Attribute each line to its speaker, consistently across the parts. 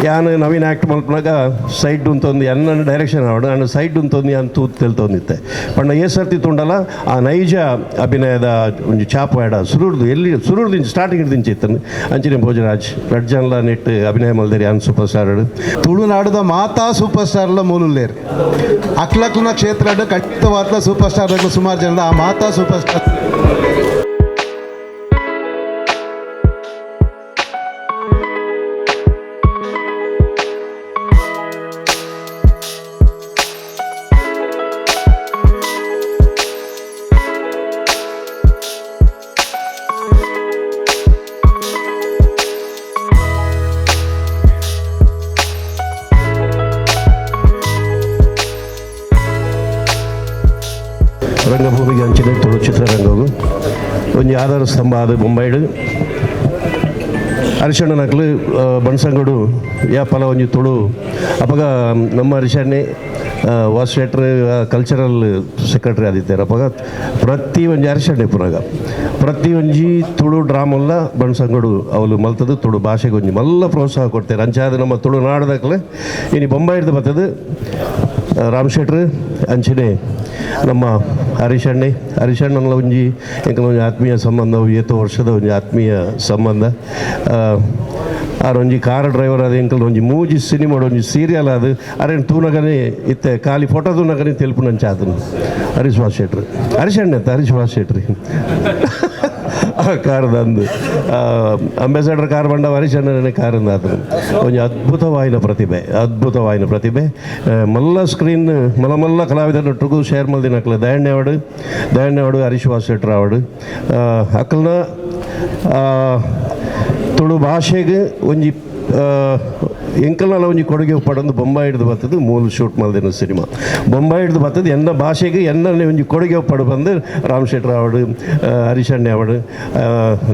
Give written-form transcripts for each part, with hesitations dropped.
Speaker 1: ಯಾನ್ ನವೀನ್ ಆ್ಯಕ್ಟ್ ಮಲ್ಪುನಗ ಸೈಡ್ ಉಂತೊಂದು ಎನ್ನ ಡೈರೆಕ್ಷನ್ ಆವಡು ಆಂಡ ಸೈಡ್ ಉಂತೊಂದು ಯಾನ್ ತೂತ್ ತೆಲ್ತೊಂದಿತ್ತೆ. ಪಂಡ ಏ ಸರ್ತಿ ತೂಂಡಲ ಆ ನೈಜ ಅಭಿನಯದ ಒಂಜಿ ಚಾಪು ಆಡ ಸುರುರ್ದು ಎಲ್ಲಿ ಸುರುರ್ದು ಇಂಚ ಸ್ಟಾರ್ಟಿಂಗ್ ಹಿಡ್ದು ಇತ್ತಂದು. ಅಂಚನೆ ಭೋಜರಾಜ್ ರಡ್ಡ್ ಜನಲ ನೆಟ್ ಅಭಿನಯ ಮಲ್ದೇರಿ ಯಾನ್ ಸೂಪರ್ ಸ್ಟಾರ್.
Speaker 2: ತುಳುನಾಡುದ ಮಾತಾ ಸೂಪರ್ ಸ್ಟಾರ್ಲ ಮೂಲುಲ್ಲೇರು. ಅಕ್ಲಕ್ಲನ ಕ್ಷೇತ್ರಡ್ ಖಂಡಿತವಾದ್ಲ ಸೂಪರ್ ಸ್ಟಾರ್ ಸುಮಾರು ಜನ ಆ ಮಾತಾ ಸೂಪರ್ ಸ್ಟಾರ್.
Speaker 1: ರಂಗಭೂಮಿಗೆ ಅಂಚಿನ ತುಳು ಚಿತ್ರರಂಗವು ಒಂಜಿ ಆಧಾರ ಸ್ತಂಭ ಅದು ಬೊಂಬೈಡ್. ಹರಿಶಣ್ಣನಕ್ಲು ಬಣಸಂಗಡು ಯಾಪಲ ಒಂಜಿ ತುಳು. ಅಪಗ ನಮ್ಮ ಹರಿಶಣ್ಣೆ ವಾಸ್ ಶೆಟ್ರ್ ಕಲ್ಚರಲ್ ಸೆಕ್ರೆಟರಿ ಆದಿತ್ತಾರೆ. ಅಪಗ ಪ್ರತಿ ಒಂಜಿ ಹರಿಶಣ್ಣೆ ಪುನಗ ಪ್ರತಿ ಒಂಜಿ ತುಳು ಡ್ರಾಮಲ್ಲ ಬಣಸಂಗಡು ಅವಳು ಮಲ್ತದು ತುಳು ಭಾಷೆಗೆ ಒಂಜಿ ಮಲ್ಲ ಪ್ರೋತ್ಸಾಹ ಕೊಡ್ತಾರೆ. ಅಂಚಾದ ನಮ್ಮ ತುಳು ನಾಡದಕ್ಲೆ ಇನಿ ಬೊಂಬೈಡ್ದು ಬರ್ತದೆ ರಾಮ್ ಶೆಟ್ರ್, ಅಂಚನೆ ನಮ್ಮ ಹರಿಶಣ್ಣೆ. ಹರಿಶಣ್ಣನ ಒಂಜಿ ಎಂಕಲ್ನ ಒಂಜಿ ಆತ್ಮೀಯ ಸಂಬಂಧ, ಏತೋ ವರ್ಷದ ಒಂಜಿ ಆತ್ಮೀಯ ಸಂಬಂಧ. ಆರ್ ಒಂಜಿ ಕಾರ್ ಡ್ರೈವರ್ ಅದು ಎಂಕಲ್ ಒಂಜಿ ಮೂಜಿ ಸಿನಿಮಾ ಒಂಜಿ ಸೀರಿಯಲ್ ಅದು ಅರೇನು ತೂನಗನೇ ಇತ್ತೆ ಖಾಲಿ ಫೋಟೋ ತೂನಗನೇ ತೆಲ್ಪುನಂಚ ಆತನು ಹರೀಶ್ ವಾಸ್ ಶೆಟ್ರು. ಹರಿಶಣ್ಣೆ ಅಂತ ಹರೀಶ್ ವಾಸ್ ಶೆಟ್ರಿ ಆ ಕಾರ್ ದಂದು ಅಂಬಾಸಡರ್ ಕಾರ್ ಬಂಡ ಹರಿಶಣ್ಣನೇ ಕಾರ್ ಆತನು. ಒಂಜಿ ಅದ್ಭುತವಾಯಿನ ಪ್ರತಿಭೆ, ಅದ್ಭುತವಾಯಿನ ಪ್ರತಿಭೆ. ಮಲ್ಲ ಸ್ಕ್ರೀನ್ ಮಲ್ಲ ಮಲ್ಲ ಕಲಾವಿದರೊಟ್ಟಿಗೂ ಶೇರ್ ಮಲ್ದಿನಕ್ಲೆ ದಯಣ್ಣೆ ಅವಡು, ದಯಣ್ಣೆ ಅವಡು, ಹರೀಶ್ ವಾಸ್ ಶೆಟ್ರ್ ಅವಡು. ಅಕಲ್ನ ತುಳು ಭಾಷೆಗೆ ಒಂಜಿ ಎಂಕಲ್ನಲ ಒಂಜಿ ಕೊಡುಗೆ ಪಡೊಂದು ಬೊಂಬಾಯಿ ಹಿಡ್ದು ಬರ್ತದೆ. ಮೂಲ ಶೂಟ್ ಮಲ್ದಿನ ಸಿನಿಮಾ ಬೊಂಬಾಯಿ ಹಿಡ್ದು ಬರ್ತದೆ. ಎನ್ನ ಭಾಷೆಗೆ ಎನ್ನನೆ ಒಂಜಿ ಕೊಡುಗೆ ಪಡು ಬಂದು ರಾಮ್ ಶೆಟ್ರ್ ಅವಡು, ಹರೀಶಣ್ಣೆ ಅವಡು,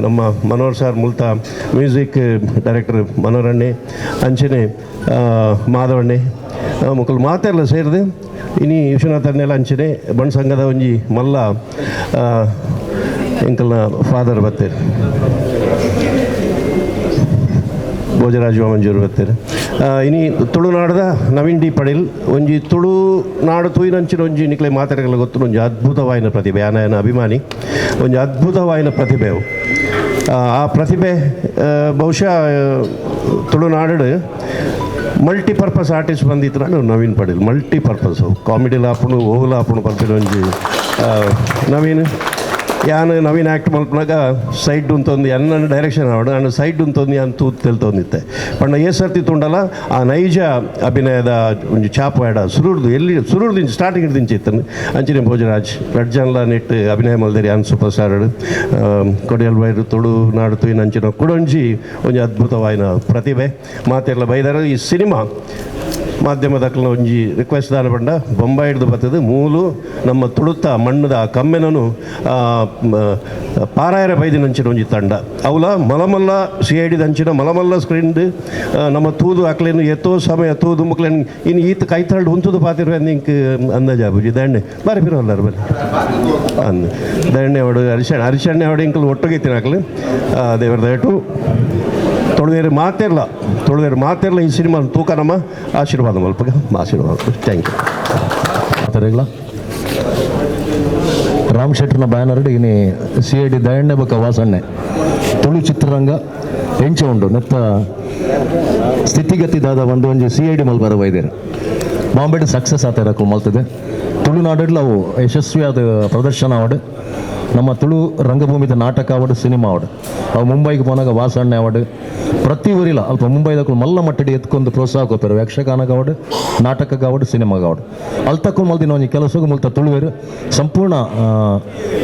Speaker 1: ನಮ್ಮ ಮನೋಹರ್ ಸರ್ ಮುಲ್ತ ಮ್ಯೂಸಿಕ್ ಡೈರೆಕ್ಟರ್ ಮನೋಹರಣ್ಣೆ, ಅಂಚನೆ ಮಾಧವಣ್ಣೆ ಮುಕುಲು ಮಾತೆರ್ಲ ಸೇರಿದೆ. ಇನಿ ವಿಶ್ವನಾಥ್ ಅಣ್ಣೆಲ ಅಂಚನೆ ಬಣ್ಣ ಸಂಘದ ಒಂಜಿ ಮಲ್ಲ ಎಂಕಲ್ನ ಫಾದರ್ ಬತ್ತೇರು ಭೋಜರಾಜ್ ವಾಮಂಜೂರು ಬತ್ತೇರು. ಇನಿ ತುಳುನಾಡದ ನವೀನ್ ಡಿ ಪಡೀಲ್ ಒಂಜಿ ತುಳುನಾಡು ತೂಯಿನಂಚಿನ ಒಂಜಿ ನಿಕ್ಲೆ ಮಾತಾಡಗಲ ಗೊತ್ತು ಒಂಜಿ ಅದ್ಭುತವಾಯಿನ ಪ್ರತಿಭೆ. ಆನ ಅಭಿಮಾನಿ. ಒಂಜಿ ಅದ್ಭುತವಾಯಿನ ಪ್ರತಿಭೆ ಅವು. ಆ ಪ್ರತಿಭೆ ಬಹುಶಃ ತುಳುನಾಡು ಮಲ್ಟಿಪರ್ಪಸ್ ಆರ್ಟಿಸ್ಟ್ ಬಂದಿತ್ತು ನವೀನ್ ಪಡೀಲ್. ಮಲ್ಟಿಪರ್ಪಸ್ ಕಾಮಿಡಿಲ ಆಪುಂಡು, ಓವುಲ ಆಪುಂಡು ಪನ್ಪಿನ ಒಂಜಿ ನವೀನ್. ಯಾನ್ ನವೀನ್ ಆ್ಯಕ್ಟ್ ಮಲ್ಪುನಗ ಸೈಡ್ ಉಂತೊಂದು ಎನ್ನ ಡೈರೆಕ್ಷನ್ ಆವಡು ಆಂಡ ಸೈಡ್ ಉಂತೊಂದು ಯಾನ್ ತೂತ್ ತೆಲ್ತೊಂದಿತ್ತೆ. ಪಂಡ ಏ ಸರ್ತಿ ತೂಂಡಲ ಆ ನೈಜ ಅಭಿನಯದ ಒಂಜಿ ಚಾಪು ಆಡ ಸುರುರ್ದು ಎಲ್ಲಿ ಸುರುರ್ದು ಇಂಚ ಸ್ಟಾರ್ಟಿಂಗ್ ಹಿಡ್ದು ಇಂಚ ಇತ್ತಂದು. ಅಂಚನೆ ಭೋಜರಾಜ್ ರಡ್ಡ್ ಜನಲ ನೆಟ್ ಅಭಿನಯ ಮಲ್ದೇರಿ ಯಾನ್ ಸೂಪರ್ ಸ್ಟಾರ್. ಕೊಡಿಯಲ್ ಬೈರು ತುಳು ನಾಡು ತೂಯಿನ ಅಂಚಿನ ಕುಡೊಂಜಿ ಒಂಜಿ ಅದ್ಭುತವಾಯಿನ ಪ್ರತಿಭೆ. ಮಾತೆರ್ಲ ಬೈದಾರ. ಈ ಸಿನಿಮಾ ಮಾಧ್ಯಮದಕ್ಲೆನ ಒಂಜಿ ರಿಕ್ವೆಸ್ಟ್ ದಾನ ಪಂಡ ಬೊಂಬಾಯಿ ಹಿಡ್ದು ಬರ್ತದೆ. ಮೂಲು ನಮ್ಮ ತುಳುತ ಮಣ್ಣದ ಕಮ್ಮೆನನು ಪಾರಾಯರ ಬೈದಿನಂಚಿನ ಒಂಜಿ ತಂಡ ಅವಲ ಮಲಮಲ್ಲ ಸಿ.ಐ.ಡಿ ದಂಚಿನ ಮಲಮಲ್ಲ ಸ್ಕ್ರೀನ್ ನಮ್ಮ ತೂದು ಅಕ್ಲೇನು ಎತ್ತೋ ಸಮಯ ತೂದು ಮುಕ್ಲೇನು ಇನ್ನು ಈತ ಕೈತಾಳ್ಡು ಉಂತುದು ಪಾತಿರುವ ಇಂಕ್ ಅಂದಾಜಾಬುಜಿ. ದಂಡೆ ಬಾರಿ ಪಿರವಲ್ಲಾರು ಬನ್ನಿ ಅಂದ್ ದಂಡೆ ಅವಡು ಹರಿಶಣ್ಣ, ಹರಿಶಣ್ಣೆ ಅವಡು ಇಂಕಲ್ ಒಟ್ಟುಗೆ ತಿನ್ನಕ್ಲು. ದೇವರ ದಯಟು ತೊಳೆದೇರು ಮಾತೆರ್ಲ, ತೊಳೆದೇರು ಮಾತೆರ್ಲ ಈ ಸಿನಿಮಾ ತೂಕ ನಮ್ಮ ಆಶೀರ್ವಾದ ಮಲ್ಪಗ ಆಶೀರ್ವಾದ. Thank you.
Speaker 3: ಮಾತಾಡಿಲ್ಲ. ರಾಮ್ ಶೆಟ್ಟರ್ನ ಬ್ಯಾನರ್ ಇನಿ ಸಿ.ಐ.ಡಿ ದಯಣ್ಣೆ ಬೊಕ್ಕ ವಾಸಣ್ಣೆ. ತುಳು ಚಿತ್ರರಂಗ ಎಂಚ ಉಂಡು, ನೆತ್ತ ಸ್ಥಿತಿಗತಿ ದಾದ ಒಂದು ಒಂಜಿ ಸಿ.ಐ.ಡಿ ಮಲ್ಬಾರ ಬೈದೇರು. ಬಾಂಬೆಡ್ ಸಕ್ಸಸ್ ಆತ ಮಲ್ತದೆ. ತುಳುನಾಡಲ್ಲಿ ಅವು ಯಶಸ್ವಿಯಾದ ಪ್ರದರ್ಶನ ಆವಡು. ನಮ್ಮ ತುಳು ರಂಗಭೂಮಿದ ನಾಟಕ ಆವಡು, ಸಿನಿಮಾ ಆವಡು, ಅವು ಮುಂಬೈಗೆ ಪೋನಾಗ ವಾಸಣ್ಣೆ ಆವಡು, ಪ್ರತಿ ಊರಿಲ ಅಲ್ಪ ಮುಂಬೈದಕ್ಕೂ ಮಲ್ಲ ಮಟ್ಟಡಿ ಎತ್ಕೊಂಡು ಪ್ರೋತ್ಸಾಹ ಕೊರ್ಪೆರ್. ಯಕ್ಷಗಾನಗಾವಡು, ನಾಟಕಗಾವಡು, ಸಿನಿಮಾಗಾವಡು ಅಲ್ತಕ್ಕೂ ಮಲ್ದಿನ ಒಂಜಿ ಕೆಲಸಗೂ ಮುಲ್ತ ತುಳುವೆರು ಸಂಪೂರ್ಣ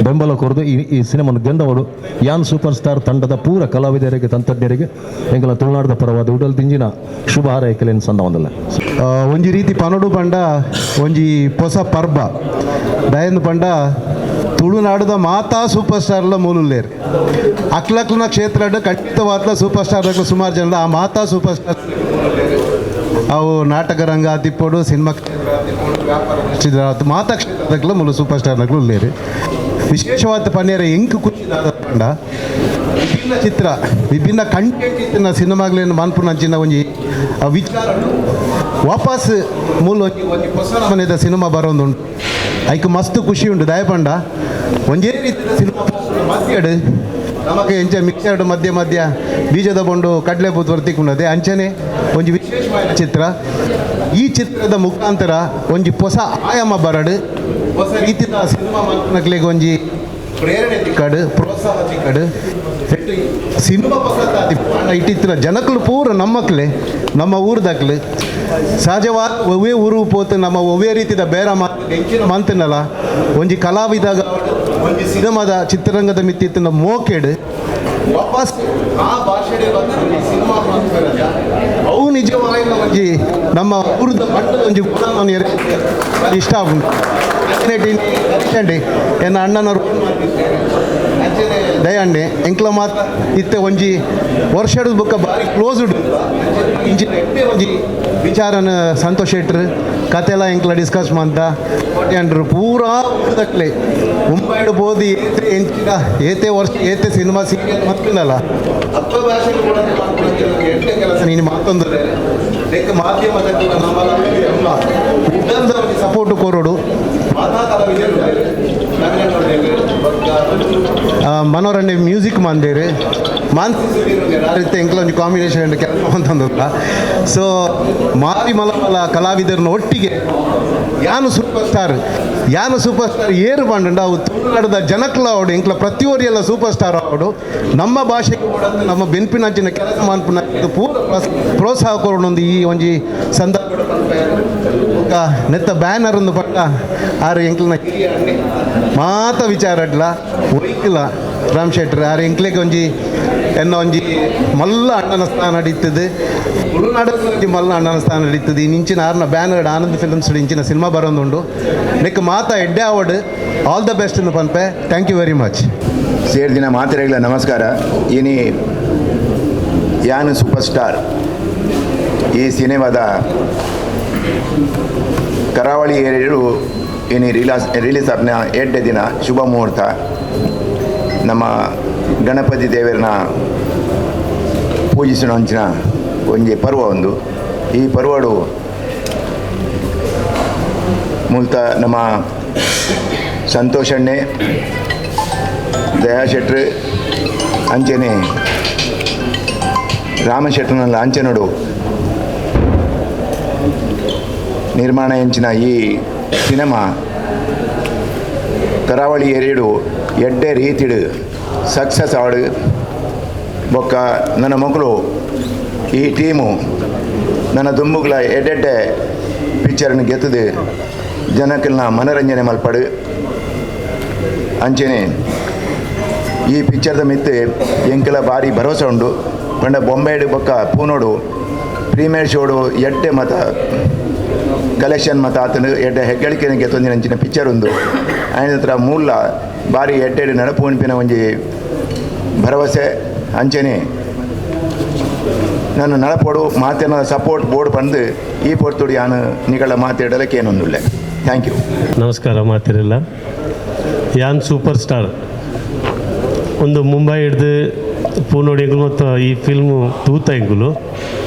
Speaker 3: ಬೆಂಬಲ ಕೊರ್ದು ಈ ಈ ಸಿನಿಮಾನ ಗೆಂದವಡು. ಯಾನ್ ಸೂಪರ್ ಸ್ಟಾರ್ ತಂಡದ ಪೂರ ಕಲಾವಿದರಿಗೆ, ತಂತ್ರಜ್ಞರಿಗೆ ಎಂಕಲ ತುಳುನಾಡದ ಪರವಾದ ಉಡಲ್ ದಿಂಜಿನ ಶುಭ ಹಾರೈಕೆಲೆನ್ ಸಂದ ಒಂದಲ್ಲ.
Speaker 2: ಒಂಜಿ ರೀತಿ ಪನೊಡು ಪಂಡ ಒಂಜಿ ಪೊಸ ಪರ್ಬ. ದಯಂದು ಪಂಡ ತುಳುನಾಡುದ ಮಾತಾ ಸೂಪರ್ ಸ್ಟಾರ್ಲ ಮೂಲುಲ್ಲೇರು. ಅಕ್ಲಕ್ಲನ ಕ್ಷೇತ್ರಡ್ ಖಂಡಿತವಾದ್ಲ ಸೂಪರ್ ಸ್ಟಾರ್ ಸುಮಾರು ಜನ ಆ ಮಾತಾ ಸೂಪರ್ ಸ್ಟಾರ್. ಅವು ನಾಟಕ ರಂಗ ಆತಿಪ್ಪೊಡು, ಸಿನಿಮಾ ಕ್ಷೇತ್ರ ಆತಿಪ್ಪೊಡು, ವ್ಯಾಪಾರ ಕ್ಷೇತ್ರ ಆತು, ಮಾತಾ ಕ್ಷೇತ್ರದಕ್ಲ ಮೂಲು ಸೂಪರ್ ಸ್ಟಾರ್ನಕ್ಲು ಉಲ್ಲೇರು. ವಿಶೇಷವಾದ ಪನ್ಯರ ಎಂಕ್ ಖುಷಿ ದಾದ ಪಂಡ ವಿಭಿನ್ನ ಚಿತ್ರ, ವಿಭಿನ್ನ ಕಂಟೆಂಟ್ ಇತ್ತಿನ ಸಿನಿಮಾಗ್ಲೇನು ಮನ್ಪುನಂಚಿನ ಒಂಜಿ ವಿಚಾರ ವಾಪಸ್ ಮೂಲ ಒಂಜಿ ಒಂಜಿ ಹೊಸ ನಮೂನೆದ ಸಿನಿಮಾ ಬರೋದುಂಟು. ಐಕ್ ಮಸ್ತ್ ಖುಷಿ ಉಂಟು. ದಯಪಂಡ ಒಂಜೇ ರೀತಿಯ ಸಿನಿಮಾ ಮಧ್ಯಡು ನಮಗೆ ಎಂಚ ಮಿಕ್ಸರ್ಡ್ ಮಧ್ಯ ಮಧ್ಯ ಬೀಜದ ಬೊಂಡು ಕಡಲೆ ಬೂತ್ ತಿಕ್ಕುಂಡದೆ ಅಂಚನೆ ಒಂಜಿ ವಿಶೇಷವಾದ ಚಿತ್ರ. ಈ ಚಿತ್ರದ ಮುಖಾಂತರ ಒಂಜಿ ಹೊಸ ಆಯಾಮ ಬರಡು, ಹೊಸ ರೀತಿಯ ಸಿನಿಮಾ ಮಲ್ಪುನಕ್ಲೆಗ್ ಒಂಜಿ ಪ್ರೇರಣೆ ತಿಕ್ಕಡು, ಪ್ರೋತ್ಸಾಹ ತಿಕ್ಕಡು. ಸಿನಿಮಾ ಪಕ್ಕ ಇಟ್ಟಿತ್ತಿನ ಜನಕಲು ಪೂರ ನಮ್ಮಕ್ಲೆ, ನಮ್ಮ ಊರ್ದಕ್ಲು. ಸಹಜವಾದ ಒವ್ವೇ ಊರು ಪೋತು ನಮ್ಮ ಒವ್ವೇ ರೀತಿಯ ಬೇರ ಎಂಚಿನ ಮಂತನಲ್ಲ, ಒಂಜಿ ಕಲಾವಿದಾಗ ಒಂಜಿ ಸಿನಿಮಾದ ಚಿತ್ರರಂಗದ ಮಿತ್ತಿತ್ತಿನ ಮೋಕೆಡ್ ವಾಪಸ್ ಆ ಭಾಷೆಡೆ ಬಂದು ಒಂಜಿ ಸಿನಿಮಾ ಮಾಡ್ತಾರಲ್ಲ, ಅವು ನಿಜವಾಗಿ ಒಂಜಿ ನಮ್ಮ ಊರದ ಮಟ್ಟದ ಒಂಜಿ ಗುಣ ಇಷ್ಟ ಆಗುಂಟು. ಎನ್ನ ಅಣ್ಣನವರು ಅಂಚನೆ ದಯಣ್ಣೆ ಎಂಕ್ಲ ಮಾತ್ರ ಇತ್ತೆ ಒಂಜಿ ವರ್ಷದ ಬೊಕ್ಕ ಬಾರಿ ಕ್ಲೋಸ್ ಇಂಚಿನ ಎಡ್ಡೆ ಒಂಜಿ ವಿಚಾರನ ಸಂತೋಷ್ ಶೆಟ್ರ್ ಕತೆಲ ಎಂಕ್ಲ ಡಿಸ್ಕಸ್ ಮಂತ ಕೋಟ್ಯಾಂಡ್ರು ಪೂರಾ ಊರ್ದಕ್ಲೆ. ಮುಂಬೈಡ್ ಬೋದು ಏತೆ ಎಂಚಿನ ಏತೆ ವರ್ಷ ಏತೆ ಸಿನಿಮಾ ಸೀರಿಯಲ್ ಮತ್ತಿಲ್ಲಲ್ಲ, ಅಪ್ಪ ಭಾಷೆ ಕೂಡ ಎಡ್ಡೆ ಕೆಲಸ ನೀನು ಮಾತೊಂದು ಲೆಕ್ಕ ಮಾಧ್ಯಮದ ನಮ್ಮಲ್ಲ ಸಪೋರ್ಟ್ ಕೊರೋಡು. ಮಾತಾ ಕಲಾವಿದರು ಮನೋರಂಜನೆ ಮ್ಯೂಸಿಕ್ ಮಂದೇರು ಮಾನ್ಸಿ ರೀತಿ ಎಂಕ್ಲ ಒಂಜಿ ಕಾಂಬಿನೇಷನ್ ಕೆಲಸ ಅಂತಂದಲ್ಲ. ಸೊ ಮಾರಿ ಮಲ ಮಲ ಕಲಾವಿದರನ್ನ ಒಟ್ಟಿಗೆ ಯಾನು ಸೂಪರ್ ಸ್ಟಾರ್, ಯಾನು ಸೂಪರ್ ಸ್ಟಾರ್ ಏರು ಬಂಡ ಅವು ತುಳುನಾಡದ ಜನಕ್ಲ ಅವಡು, ಎಂಕ್ಲ ಪ್ರತಿಯೊರಿಯೆಲ್ಲ ಸೂಪರ್ ಸ್ಟಾರ್ ಅವಡು. ನಮ್ಮ ಭಾಷೆಗೆ ಕೂಡ ನಮ್ಮ ಬೆನ್ಪಿನಂಚಿನ ಕೆಲಸ ಮಾನ್ಪುನ ಪೂರ ಪ್ರೋತ್ಸಾಹ ಕೊರೊಂದು ಈ ಒಂಜಿ ಸಂದರ್ಭ ಬೊಕ್ಕ ನೆತ್ತ ಬ್ಯಾನರ್ ಒಂದು ಪಟ್ಟ ಆರು ಎಂಕ್ಲನ ಹಿರಿಯ ಅಣ್ಣೆ ಮಾತ ವಿಚಾರ ಅಡ್ಲ ಒಯ್ಕಿಲ್ಲ ರಾಮ್ ಶೆಟ್ರ್ ಆರು ಎಂಕ್ಲೆಗ್ ಒಂಜಿ ಎನ್ನ ಒಂಜಿ ಮಲ್ಲ ಅಣ್ಣನ ಸ್ಥಾನ ನಡೀತದೆ, ತುಳುನಾಡಲ್ಲಿ ಒಂಜಿ ಮಲ್ಲ ಅಣ್ಣನ ಸ್ಥಾನ ನಡೀತದೆ. ಈ ಇಂಚಿನ ಆರ್ನ ಬ್ಯಾನರ್ ಆನಂದ್ ಫಿಲ್ಮ್ಸ್ ಇಂಚಿನ ಸಿನಿಮಾ ಬರೋದುಂಡು. ನೆಕ್ ಮಾತ ಎಡ್ಡೆ award all the best ಇಂದು ಪನ್ಪೆ. Thank you very much.
Speaker 4: ಸೇರ್ದಿನ ಮಾತೆರೆಗ್ಲ ನಮಸ್ಕಾರ. ಇನಿ ಯಾನು ಸೂಪರ್ ಸ್ಟಾರ್ ಈ ಸಿನಿಮಾದ ಕರಾವಳಿ ಏರಿಯರು ಇನಿ ರಿಲಾಸ್ ರಿಲೀಸ್ ಆಪ್ನ ಎಡ್ಡೆ ದಿನ, ಶುಭ ಮುಹೂರ್ತ. ನಮ್ಮ ಗಣಪತಿ ದೇವರನ್ನ ಪೂಜಿಸೋಣ ಅಂಚಿನ ಒಂಜಿ ಪರ್ವ ಒಂದು. ಈ ಪರ್ವಡು ಮೂಲತ ನಮ್ಮ ಸಂತೋಷಣ್ಣೆ, ದಯಾ ಶೆಟ್ರು, ಅಂಚನೆ ರಾಮ ಶೆಟ್ರನ ಲಾಂಛನಡು ನಿರ್ಮಾಣ ಎಂಚಿನ ಈ ಸಿನಿಮಾ ಕರಾವಳಿ ಏರಿಯಡು ಎಡ್ಡೆ ರೀತಿಡು ಸಕ್ಸಸ್ ಆಡು. ಬೊಕ್ಕ ನನ್ನ ಮಕ್ಕಳು ಈ ಟೀಮು ನನ್ನ ದುಂಬುಗಳ ಎಡ್ಡೆಡ್ಡೆ ಪಿಕ್ಚರ್ನ ಗೆತ್ತದು ಜನಕ್ಕೆಲ್ಲ ಮನರಂಜನೆ ಮಲ್ಪಡು. ಅಂಚನೆ ಈ ಪಿಕ್ಚರ್ದ ಮಿತ್ತು ಎಂಕೆಲ ಭಾರಿ ಭರವಸೆ ಉಂಡು. ಪಂಡ ಬೊಂಬೆಡು ಬೊಕ್ಕ ಪೂನೋಡು ಪ್ರೀಮಿಯರ್ ಶೋಡು ಎಡ್ಡೆ ಮತ ಕಲೆಕ್ಷನ್ ಮತ ಆತನು ಎಡ್ಡೆ ಹೆಗ್ಗಳಿಕೆ ಗೆತ್ತೊಂದಿನ ಅಂಚಿನ ಪಿಕ್ಚರ್ ಉಂದು. ಆಯ್ನ ಹತ್ರ ಮೂಲ ಭಾರಿ ಎಡ್ಡೆಡ್ ನಡಪು ಉನ್ಪಿನ ಒಂಜಿ ಭರವಸೆ. ಅಂಚನೆ ನಾನು ನಡಪೋಡು ಮಾತಿನ ಸಪೋರ್ಟ್ ಬೋರ್ಡ್ ಬಂದು ಈ ಪೊರ್ತುಡು ಯಾನು ನಿಗಳ ಮಾತಾಡಲಕ್ಕೆ ಏನೊಂದುಳ್ಳೆ. Thank you.
Speaker 5: ನಮಸ್ಕಾರ ಮಾತಿರಲ್ಲ. ಯಾನ್ ಸೂಪರ್ ಸ್ಟಾರ್ ಒಂದು ಮುಂಬೈ ಹಿಡ್ದು ಪೂನೋಡಿ ಎಂಕುಲು ಮತ್ತು ಈ ಫಿಲ್ಮು ತೂತ ಎಂಕುಲು.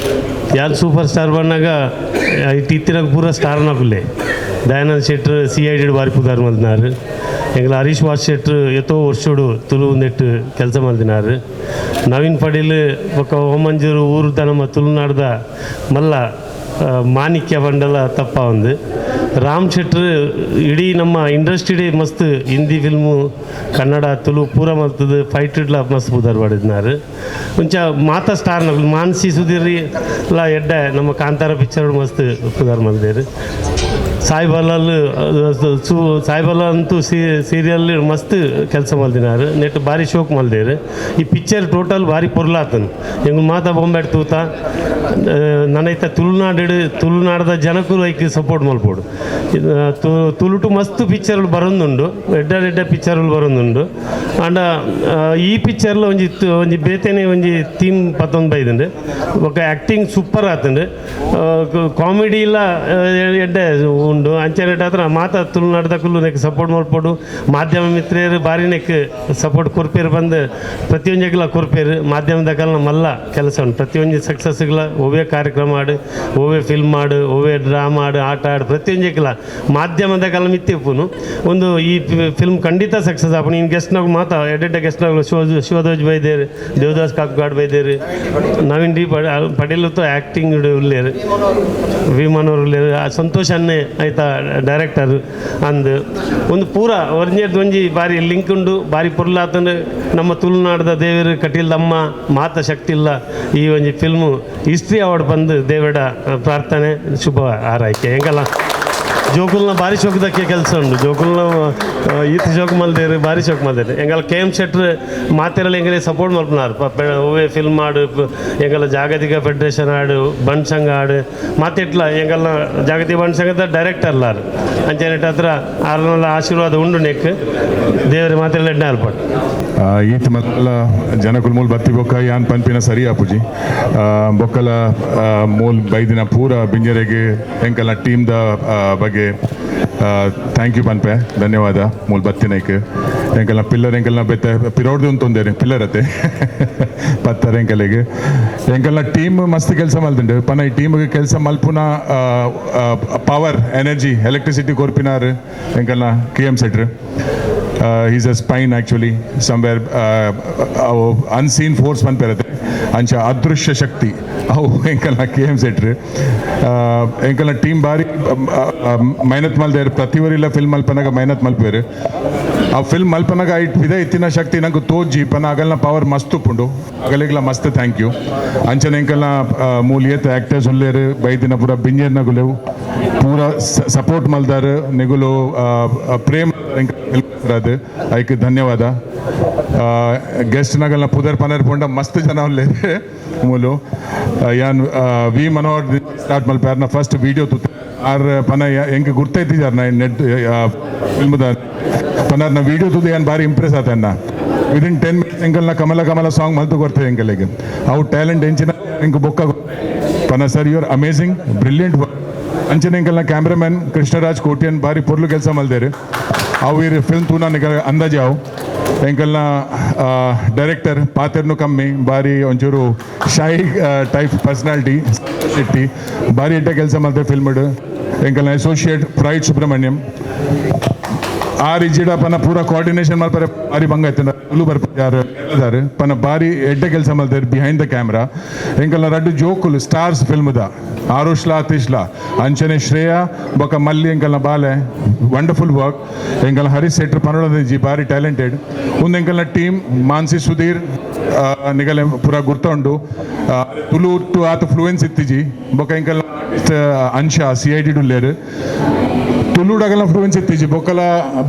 Speaker 5: ಯಾನ್ ಸೂಪರ್ ಸ್ಟಾರ್ ಬಂದಾಗ ಇತ್ತಿನಾಗ ಪೂರ ಸ್ಟಾರ್ ನಕುಲೆ. ದಯಾನಂದ್ ಶೆಟ್ರ್ ಸಿಐಡಿ ಬಾರಿ ಪುದಾರ್ ಮಲ್ದಿನಾರು. ಎಂಕುಲು ಹರೀಶ್ ವಾಸ್ ಶೆಟ್ರ್ ಎತ್ತೋ ವರ್ಷೋಡು ತುಳು ನೆಟ್ಟು ಕೆಲಸ ಮಲ್ದಿನಾರು. ನವೀನ್ ಪಡೀಲ್ ಬೊಕ್ಕ ಓಮಂಜೂರು ಊರುದ ನಮ್ಮ ತುಳುನಾಡ್ದ ಮಲ್ಲ ಮಾಣಿಕ್ಯ ಬಂಡಲ ತಪ್ಪ ಒಂದು. ರಾಮ್ ಶೆಟ್ರ್ ಇಡೀ ನಮ್ಮ ಇಂಡಸ್ಟ್ರಿ ಮಸ್ತ್ ಹಿಂದಿ ಫಿಲ್ಮು ಕನ್ನಡ ತುಳು ಪೂರ ಮಲ್ತದ ಫೈಟ್ ಇಡ್ಲ ಮಸ್ತ್ ಪುದರ್ ಪಡೆದಿನಾರು. ಒಂಚ ಮಾತಾ ಸ್ಟಾರ್ ನಕುಲು ಮಾನ್ಸಿ ಸುಧೀರ್ ಲ ಎಡ್ಡೆ ನಮ್ಮ ಕಾಂತಾರ ಪಿಕ್ಚರ್ ಮಸ್ತ್ ಪುದರ್ ಮಲ್ದೇರು. ಸಾಯಿಬಾಲಲ್ ಸು ಸಾಯಿಬಾಲ ಅಂತೂ ಸೀರಿಯಲ್ ಮಸ್ತ್ ಕೆಲಸ ಮಲ್ದಿನಾರು. ನೆಟ್ ಭಾರಿ ಶೋಕ್ ಮಲ್ದೇರು. ಈ ಪಿಕ್ಚರ್ ಟೋಟಲ್ ಭಾರಿ ಪೊರ್ಲಾತನ್. ಎಂಗ್ ಮಾತಾ ಬೊಂಬೆಡ್ ತೂತ ನನೈತ ತುಳುನಾಡು ತುಳುನಾಡದ ಜನಕ್ಕೂ ಐಕ್ ಸಪೋರ್ಟ್ ಮಲ್ಪೋಡು. ತುಳುಟು ಮಸ್ತ್ ಪಿಕ್ಚರ್ಲು ಬರೋದುಂಡು, ಎಡ್ಡೆ ಎಡ್ಡೆ ಪಿಕ್ಚರ್ಲು ಬರೋದುಂಡು. ಆಂಡ ಈ ಪಿಕ್ಚರ್ಲು ಒಂಜಿ ಒಂಜಿ ಬೇತೆನೆ ಒಂಜಿ ಥೀಮ್ ಪತ್ತೊಂದು ಬೈದುಂಡು. ಬೊಕ್ಕ ಆ್ಯಕ್ಟಿಂಗ್ ಸೂಪರ್ ಆತುಂಡು. ಕಾಮಿಡಿ ಇಲ್ಲ ಎಡ್ಡೆ ಉಂಡು. ಉಂಡು. ಅಂಚನೆ ಹತ್ರ ಮಾತಾ ತುಳುನಾಡ್ದಕುಲು ನೆಕ್ ಸಪೋರ್ಟ್ ಮಲ್ಪೊಡು. ಮಾಧ್ಯಮ ಮಿತ್ರೆಯರು ಬಾರಿ ನೆಕ್ ಸಪೋರ್ಟ್ ಕೊರ್ಪೇರು ಬಂದು ಪ್ರತಿಯೊಂಜಿಗ್ಲ ಕೊರ್ಪೇರು. ಮಾಧ್ಯಮದಕಲ್ನ ಮಲ್ಲ ಕೆಲಸ ಉಂಡು. ಪ್ರತಿಯೊಂಜಿ ಸಕ್ಸಸ್ಗ್ಲ ಒವ್ವೇ ಕಾರ್ಯಕ್ರಮ ಆಡು, ಒವ್ವೇ ಫಿಲ್ಮ್ ಆಡು, ಒವ್ವೇ ಡ್ರಾಮಾ ಆಡು, ಆಟ ಆಡು, ಪ್ರತಿಯೊಂಜಿಗ್ಲ ಮಾಧ್ಯಮದಕಲ್ನ ಮಿತ್ತಿ ಉಪ್ಪುನು. ಒಂದು ಈ ಫಿಲ್ಮ್ ಖಂಡಿತ ಸಕ್ಸಸ್ ಆಪುಂಡು. ಇನ್ನು ಗೆಸ್ಟ್ನಾಗ ಮಾತಾ ಎಡ್ಡೆಡ್ಡ ಗೆಸ್ಟ್ನಾಗ ಶಿವಧ್ವಜ್ ಬೈದೇರು, ದೇವದಾಸ್ ಕಾಪ್ಗಾಡ್ ಬೈದೇರು, ನವೀನ್ ಡಿ ಪಡೀಲ್ ಆ್ಯಕ್ಟಿಂಗ್ ಉಲ್ಲೇರು, ವಿ ಮನೋಹರ್ ಉಲ್ಲೇರು, ಸಂತೋಷ್ ಅನ್ನೆ ಆಯ್ತಾ ಡೈರೆಕ್ಟರ್ ಅಂದ್ ಒಂದು ಪೂರ ಒಂಜಿ ಒಂಜಿ ಬಾರಿ ಲಿಂಕ್ ಉಂಡು, ಬಾರಿ ಪೊರ್ಲಾತಂದು. ನಮ್ಮ ತುಳುನಾಡದ ದೇವರು ಕಟೀಲ್ದಮ್ಮ ಮಾತ ಶಕ್ತಿ ಇಲ್ಲ. ಈ ಒಂಜಿ film history award ಬಂದು ದೇವಡ ಪ್ರಾರ್ಥನೆ, ಶುಭ ಆರೈಕೆ. ಹೆಂಗಲ್ಲ ಜೋಕುಲ್ನ ಭಾರಿ ಶೋಕದಕ್ಕೆ ಕೆಲಸ ಉಂಟು. ಜೋಕುಲ್ನ ಈತ ಶೋಕ್ ಮಲ್ದೇರು, ಭಾರಿ ಶೋಕ್ ಮಲ್ದೇರು. ಎಂಗಲ ಕೆ ಎಂ ಶೆಟ್ರ್ ಮಾತೆರಲ್ಲ ಎಂಗಲೇ ಸಪೋರ್ಟ್ ಮಲ್ಪನಾರು. ಒವ್ವೇ ಫಿಲ್ಮ್ ಆಡು, ಎಂಗಲ ಜಾಗತಿಕ ಫೆಡರೇಷನ್ ಆಡು, ಬಂಡ್ ಸಂಘ ಆಡು, ಮಾತೆಟ್ಲ ಎಂಗಲ್ನ ಜಾಗತಿಕ ಬಂಡ್ ಸಂಘದ ಡೈರೆಕ್ಟರ್ ಲಾರು. ಅಂಚನೆ ಹತ್ರ ಆರ್ನಲ್ಲ ಆಶೀರ್ವಾದ ಉಂಡು ನೆಕ್ ದೇವರ ಮಾತೆಲ್ಲ ಎಡ್ಡೆ ಅಲ್ಪಟ್ಟು.
Speaker 6: ಈತ ಮಲ್ಲ ಜನಕುಲ್ ಮೂಲ್ ಬತ್ತಿ ಬೊಕ್ಕ ಯಾನ್ ಪನ್ಪಿನ ಸರಿ ಆಪುಜಿ. ಬೊಕ್ಕಲ ಮೂಲ್ ಬೈದಿನ ಪೂರ ಬಿಂಜರೆಗೆ ಎಂಕಲ್ನ ಟೀಮ್ದ ಬಗ್ಗೆ thank you ಪನ್ಪೆ, ಧನ್ಯವಾದ. ಮೂಲ್ ಬತ್ತಿನೈಕ್ ಎಂಕಲ್ನ ಪಿಲ್ಲರ್ ಎಂಕಲ್ನ ಬೆತ್ತ ಪಿರೋಡ್ದು ಉಂತೊಂದೇರಿ ಪಿಲ್ಲರ್ ಅತ್ತೆ ಪತ್ತರ ಎಂಕಲೆಗ್ ಎಂಕಲ್ನ ಟೀಮ್ ಮಸ್ತ್ ಕೆಲಸ ಮಲ್ದುಂಡು. ಪನ ಈ ಟೀಮ್ಗೆ ಕೆಲಸ ಮಲ್ಪುನ power energy electricity ಕೊರ್ಪಿನಾರ್ ಎಂಕಲ್ನ K M ಸೆಟ್ರ್. He's a spine actually somewhere unseen force ಪನ್ಪೆರತೆ ಅಂಚ ಅದೃಶ್ಯ ಶಕ್ತಿ ಅವು ಎಂಕಲ್ನ ಕೆ ಎಂ ಸೆಟ್ರ್. ಎಂಕಲ್ನ ಟೀಮ್ ಬಾರಿ ಮೆಹನತ್ ಮಲ್ದೇರು. ಪ್ರತಿವರಿಲ್ಲ ಫಿಲ್ಮ್ ಮಲ್ಪನಾಗ ಮೆಹನತ್ ಮಲ್ಪೇರು. ಆ ಫಿಲ್ಮ್ ಮಲ್ಪನಾಗ ಐಟ್ ಪಿದ ಇತ್ತಿನ ಶಕ್ತಿ ನಂಗೆ ತೋಜಿ ಪನ ಅಗಲ್ನ ಪವರ್ ಮಸ್ತ್ ಉಪ್ಪುಂಡು. ಅಗಲಿಗ್ಲ ಮಸ್ತ್ thank you. ಅಂಚನೆ ಎಂಕಲ್ನ ಮೂಲಿಯತ್ ಆ್ಯಕ್ಟರ್ಸ್ ಉಲ್ಲೇರು ಬೈದಿನ ಪೂರ ಬಿಂಜರ್ನಗುಲೆವು ಪೂರ ಸಪೋರ್ಟ್ ಮಲ್ದಾರು ನಿಗುಲು ಪ್ರೇಮ್ ಅದು ಐಕ್ ಧನ್ಯವಾದ. ಗೆಸ್ಟ್ ನಗಲ್ನ ಪುದರ್ ಪನರ್ ಪೋಂಡ ಮಸ್ತ್ ಜನ ಉಲ್ಲೇರು ಮೂಲು. ಯಾನ್ ವಿ ಮನೋಹರ್ ಸ್ಟಾರ್ಟ್ ಮಲ್ಪೆ ಆರ್ನ ಫಸ್ಟ್ ವೀಡಿಯೋ ತೂತೆ ಆರ್ ಪನ ಎಂಕ್ ಗುರ್ತೈತಿಜಾರ್ ನಾ ನೆಟ್ ಫಿಲ್ಮ್ದ ಪನಾರ್ನ ವೀಡಿಯೋ ತೂದು ಯಾನ್ ಬಾರಿ ಇಂಪ್ರೆಸ್ ಆತನ್ನ. ವಿದಿನ್ 10 ಮಿನಿಟ್ಸ್ ಎಂಕಲ್ನ ಕಮಲ ಕಮಲ ಸಾಂಗ್ ಮಲ್ತು ಕೊರ್ತೇವೆ ಎಂಕಲೆಗ್. ಅವು ಟ್ಯಾಲೆಂಟ್ ಎಂಚಿನ ಎಂಕ್ ಬೊಕ್ಕ ಪನ sir you are amazing brilliant. ಅಂಚನೆ ಎಂಕಲ್ನ ಕ್ಯಾಮ್ರಾಮನ್ ಕೃಷ್ಣರಾಜ್ ಕೋಟ್ಯನ್ ಬಾರಿ ಪೊರ್ಲು ಕೆಲಸ ಮಲ್ದೇರು. ಅವು ಇರ್ ಫಿಲ್ಮ್ ತೂನ ಅಂದಾಜೆ ಅವು. ಎಂಕಲ್ನ ಡೈರೆಕ್ಟರ್ ಪಾತೆರ್ನು ಕಮ್ಮಿ ಬಾರಿ ಒಂಚೂರು ಶೈ ಟೈಪ್ ಪರ್ಸನಾಲಿಟಿ ಶೆಟ್ಟಿ ಬಾರಿ ಎಡ್ಡೆ ಕೆಲಸ ಮಲ್ತೆ ಫಿಲ್ಮ್ಡ್. ಎಂಕಲ್ನ ಅಸೋಸಿಯೇಟ್ ಪ್ರೈಡ್ ಸುಬ್ರಹ್ಮಣ್ಯಂ ಆರ್ ಇಜಿಡ ಪನ ಪೂರ ಕೋಆರ್ಡಿನೇಷನ್ ಮಲ್ಪರೆ ಬಾರಿ ಬಂಗ ಇತ್ತು ತುಳು ಬರ್ಪಾರು ಪನ ಬಾರಿ ಎಡ್ಡೆ ಕೆಲಸ ಮಲ್ತಾರೆ behind the camera. ಎಂಕಲ್ನ ರಡ್ಡು ಜೋಕುಲು ಸ್ಟಾರ್ಸ್ ಫಿಲ್ಮ್ದ ಆರುಷ್ಲಾ ಅತಿಶ್ಲಾ ಅಂಚನೆ ಶ್ರೇಯಾ ಬೊಕ್ಕ ಮಲ್ಲಿ ಎಂಕಲ್ನ ಬಾಲೆ ವಂಡರ್ಫುಲ್ ವರ್ಕ್. ಎಂಕಲ್ನ ಹರೀಶ್ ಶೆಟ್ರ್ ಪನೊಡಂಜಿ ಬಾರಿ ಟ್ಯಾಲೆಂಟೆಡ್. ಒಂದು ಎಂಕಲ್ನ ಟೀಮ್ ಮಾನ್ಸಿ ಸುಧೀರ್ ನಿಗಲೆ ಪೂರ ಗುರ್ತ ಉಂಡು. ತುಳು ಟು ಆತ ಫ್ಲೂಯೆನ್ಸ್ ಇತ್ತಿಜಿ. ಬೊಕ್ಕ ಎಂಕಲ್ನ ಅಂಶ C I D ಡುಲ್ಲೇರು ತುಳುಡಗಲ fluence ಇತ್ತೀಚೆ ಬೊಕ್ಕಲ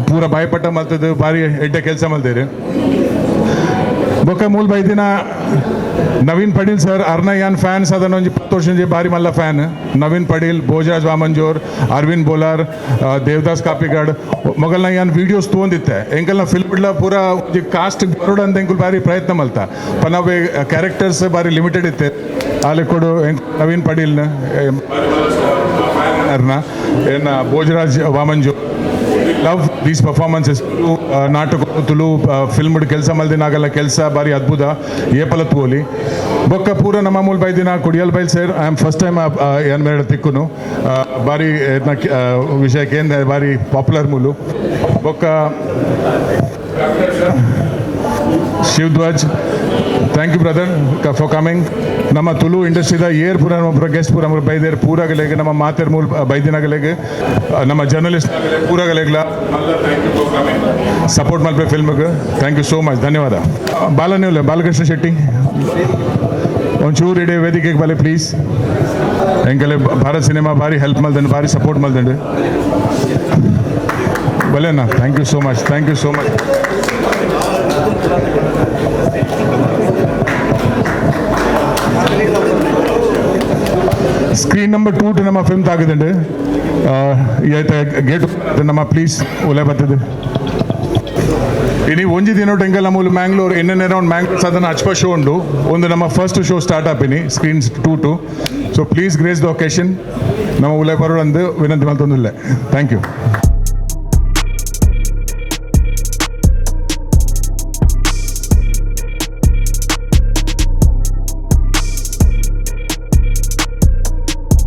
Speaker 6: ಪೂರ ಬಾಯ್ಪಟ್ಟ ಮಲ್ತದ್ದು ಬಾರಿ ಎಡ್ಡೆ ಕೆಲಸ ಮಲ್ದೇರು. ಬೊಕ್ಕ ಮೂಲ ಬೈದಿನ ನವೀನ್ ಪಡೀಲ್ ಸರ್ ಅರ್ನ ಯಾನ್ ಫ್ಯಾನ್ಸ್ ಅದನ್ನ ಒಂಜಿ 10 ವರ್ಷ ಬಾರಿ ಮಲ್ಲ ಫ್ಯಾನ್. ನವೀನ್ ಪಡೀಲ್, ಭೋಜರಾಜ್ ವಾಮಂಜೋರ್, ಅರವಿಂದ್ ಬೋಲಾರ್, ದೇವದಾಸ್ ಕಾಪಿಗಾಡ್ ಮೊಗಲ್ನ ಯಾನ್ ವೀಡಿಯೋಸ್ ತೋಂದಿತ್ತೆ. ಎಂಕಲ್ನ ಫಿಲ್ಮ್ ಇಡ್ಲ ಪೂರ ಒಂಜಿ ಕಾಸ್ಟ್ ಬರೋಡು ಅಂತ ಎಂಕುಲ್ ಬಾರಿ ಪ್ರಯತ್ನ ಮಲ್ತ. ಪನವೇ ಕ್ಯಾರೆಕ್ಟರ್ಸ್ ಬಾರಿ ಲಿಮಿಟೆಡ್ ಇತ್ತೆ. ಆಲೆ ಕೊಡು ನವೀನ್ ಪಡೀಲ್ನ ಅರ್ನ ಏನ ಭೋಜರಾಜ್ ವಾಮಂಜು love these performances. ನಾಟಕ ತುಳು ಫಿಲ್ಮ್ ಕೆಲಸ ಮಲ್ದಿನಾಗಲ್ಲ ಕೆಲಸ ಬಾರಿ ಅದ್ಭುತ ಏಪಲ ತೋಲಿ. ಬೊಕ್ಕ ಪೂರ ನಮ್ಮ ಮೂಲ ಬೈದಿನ Kudiyal Bail sir I am first time ಏನ್ ಮೇಡ ತಿಕ್ಕುನು ಬಾರಿ ವಿಷಯಕ್ಕೆ ಏನು ಬಾರಿ ಪಾಪ್ಯುಲರ್ ಮೂಲು. ಬೊಕ್ಕ Shivadhwaj thank you brother for coming. ನಮ್ಮ ತುಳು ಇಂಡಸ್ಟ್ರಿದ ಏರ್ ಪೂರ ನಮ್ಮ ಗೆಸ್ಟ್ ಪೂರ ನಮ್ಮ ಬೈದೇರ್ ಪೂರಗಲೆಗ್ ನಮ್ಮ ಮಾತೆರ್ ಮೂಲ ಬೈದಿನಗಲೆಗ್ ನಮ್ಮ ಜರ್ನಲಿಸ್ಟ್ ಪೂರಗಲೆಗ್ಲ ಸಪೋರ್ಟ್ ಮಲ್ಪೆ ಫಿಲ್ಮ್ಗೆ thank you so much ಧನ್ಯವಾದ. ಬಾಲನೇವುಲೆ ಬಾಲಕೃಷ್ಣ ಶೆಟ್ಟಿ ಒಂಚೂರು ಇಡೀ ವೇದಿಕೆಗೆ ಬಲೆ ಪ್ಲೀಸ್. ಎಂಕಲೆ ಭಾರತ್ ಸಿನಿಮಾ ಭಾರಿ ಹೆಲ್ಪ್ ಮಲ್ದಂಡು ಭಾರಿ support ಮಲ್ದಂಡು ಬಲೆನಾ. Thank you so much, thank you so much. Screen number 2 to ನಮ್ಮ ಫಿಲ್ಮ್ ತಾಗದಂಡು ಗೇಟ್ ನಮ್ಮ ಪ್ಲೀಸ್ ಒಲೆ ಬರ್ತದೆ. ಇನಿ ಒಂಜಿ ದಿನ ಟೆಂಕಲ್ ಮೂಲು Mangalore in and around Mangalore ಸಾಧನ ಅಚ್ಪ ಶೋ ಉಂಡು. ಒಂದು ನಮ್ಮ first show start ಆಪಿನಿ screens 2 to. So please grace the occasion. ನಮ್ಮ ಉಲೈ ಬರೋಳಂದು ವಿನಂತಿ ಮಲ್ತೊಂದಿಲ್ಲ. Thank you.